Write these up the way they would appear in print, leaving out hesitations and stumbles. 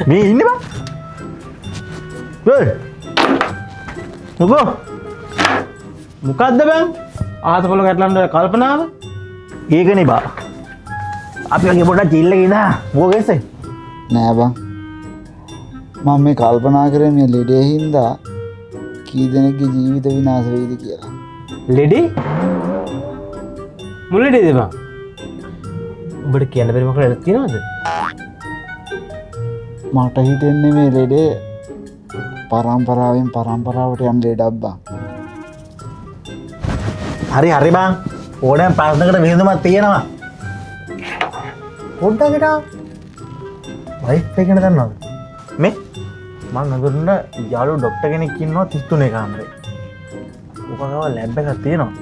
මේ ඉන්නේ බං. ඔයි. මොකෝ? මොකද්ද බං? ආත පොළ ගැටලන්න ඔය කල්පනාව? ඒකනේ බා. අපි වගේ පොඩ්ඩක් චිල් එකේ ඉඳා. මොකෝ කෙසේ? නෑ බං, මම මේ කල්පනා කරේ මේ ලෙඩේ හින්දා කී දෙනෙක්ගේ ජීවිත විනාශ වෙයිද කියලා. ලෙඩේ? මොන ලෙඩේද බං? උඹට කියන්න බැරි මොකක් ලෙඩක් තියෙනවද? මට හිතෙන්නේ මේ ලෙඩේ පරම්පරාවෙන් පරම්පරාවට යන ලෙඩක් බං. හරි හරි බං. ඕනෑම ප්‍රශ්නකට විසඳුමක් තියෙනවා. පොඩ්ඩක් හිටා. වයිෆ් එක ගැන දන්නවද? මේ මං අඳුරන යාළු ඩොක්ටර් කෙනෙක් ඉන්නවා 33 කාමරේ. ඔක ගාව ලැබ් එකක් තියෙනවා.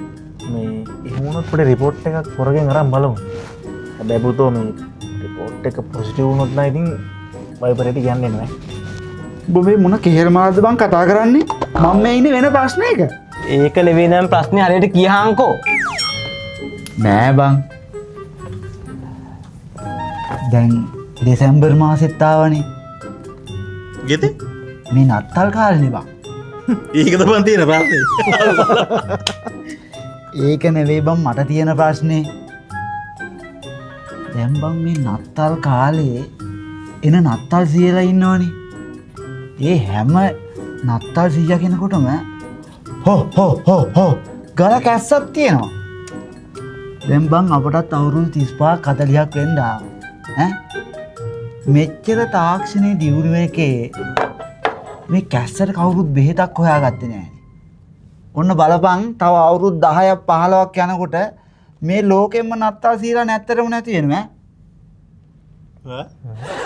මේ එහෙම වුණොත් පොඩි රිපෝට් එකක් හොරගෙන් අරන් බලමු. හැබැයි පුතෝ මේ රිපෝට් එක පොසිටිව් වුණොත් නම් ඉතින් වයිබරේට කියන්නේ නෑ. උඹ මේ මොන කෙහෙල් මාර්ගද බං කතා කරන්නේ? මම මේ ඉන්නේ වෙන ප්‍රශ්නයක. ඒක නෙවෙයි නම් ප්‍රශ්නේ හරියට කියහන්කෝ. නෑ බං, දැන් දෙසැම්බර් මාසෙත් ආවනේ. ගෙතේ? මේ නත්තල් කාලේ බං. ඒකද බං තියෙන ප්‍රශ්නේ. ඒක නෙවෙයි බං මට තියෙන ප්‍රශ්නේ. දැන් බං මේ නත්තල් කාලේ එන නත්තල් සීයලා ඉන්නවනේ. ඒ හැම නත්තල් සීයා කෙනෙකුටම හෝ හෝ හෝ හෝ ගල කැස්සක් තියෙනවා. දැන් බං අපටත් අවුරුදු 35ක් 40ක් වෙන්න ආවා. ඈ මෙච්චර තාක්ෂණයේ දියුණුව එකේ මේ කැස්සට කවුරුත් බෙහෙතක් හොයාගත්තේ නෑනේ. ඔන්න බලපන්, තව අවුරුදු 10ක් 15ක් යනකොට මේ ලෝකෙම්ම නත්තල් සීලා නැත්තරම නැති වෙනවා ඈ. ඈ?